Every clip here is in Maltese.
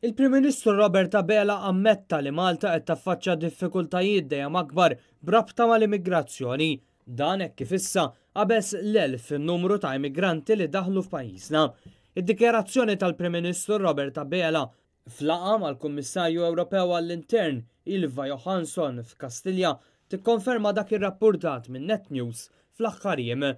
Il-Prim Ministru Robert Abela ammetta li Malta qed taffaċċja diffikultajiet dejjem akbar b'rabta mal-immigrazzjoni. Dan hekk kif issa qabeż l-1000 fin-numru ta' immigranti li daħlu f'pajjiżna. Id-dikjarazzjoni tal-Prim Ministru Robert Abela f'laqgħa mal-Kummissarju Ewropew għall-Intern Ylva Johansson f'Kastilja tikkonferma dak irrappurtat minn Net News fl-aħħar jiem.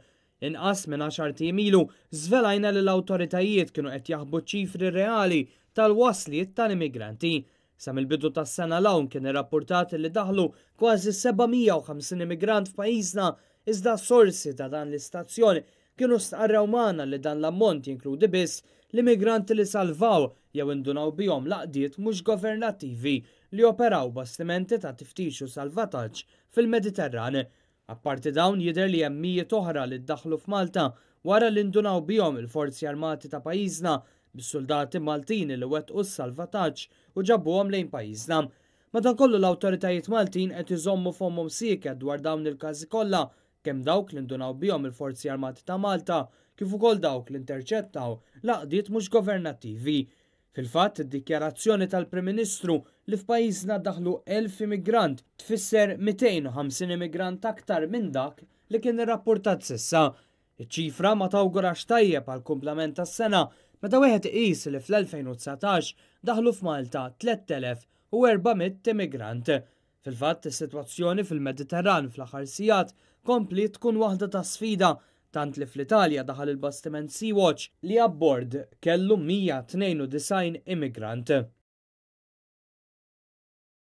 Inqas minn għaxart ijiem ilu żvelajna li l-awtoritajiet kienu qed jaħbu ċ-ċifri reali tal-wasliet tal-immigranti. Sa mill-bidu tas-sena 'l hawn kien irrappurtat li daħlu kważi 750 immigrant f'pajjiżna iżda sorsi ta' dan l-istazzjon kienu stqarrew magħna li dan l-ammont jinkludi biss l-immigranti li salvaw jew indunaw bihom l-għaqdiet mhux governattivi li joperaw bastimenti ta' tiftix u salvataġġ fil-Mediterran. Apparti dawn jidher li hemm mijiet oħra li ddaħħlu f'Malta wara li ndunaw bihom il-Forzi Armati ta' pajjiżna bis-suldati Maltin li wettqu s-salvataġġ u ġabuhom lejn pajjiżna. Madankollu l-awtoritajiet Maltin qed iżommu fommhom sieket dwar dawn il-każi kollha kemm dawk li ndunaw bihom il-Forzi Armati ta' Malta kif ukoll dawk li interċettaw l-għaqdiet mhux governattivi. Fil-fatt, id-dikjarazzjoni tal-Prim Ministru li f'pajjiżna daħlu 1,000 immigrant tfisser 250 immigrant aktar minn dak li kien irrappurtat s'issa. Iċ-ċifra ma tawgurax tajjeb għall-kumplament tas-sena meta wieħed iqis li fl-2019 daħlu f'Malta 3,400 immigrant. Fil-fatt, is-sitwazzjoni fil-Mediterran fl-aħħar sigħat kompliet tkun waħda ta' sfida tant li fl-Italja daħal il-bastiment Sea-Watch li abbord kellu 192 immigrant.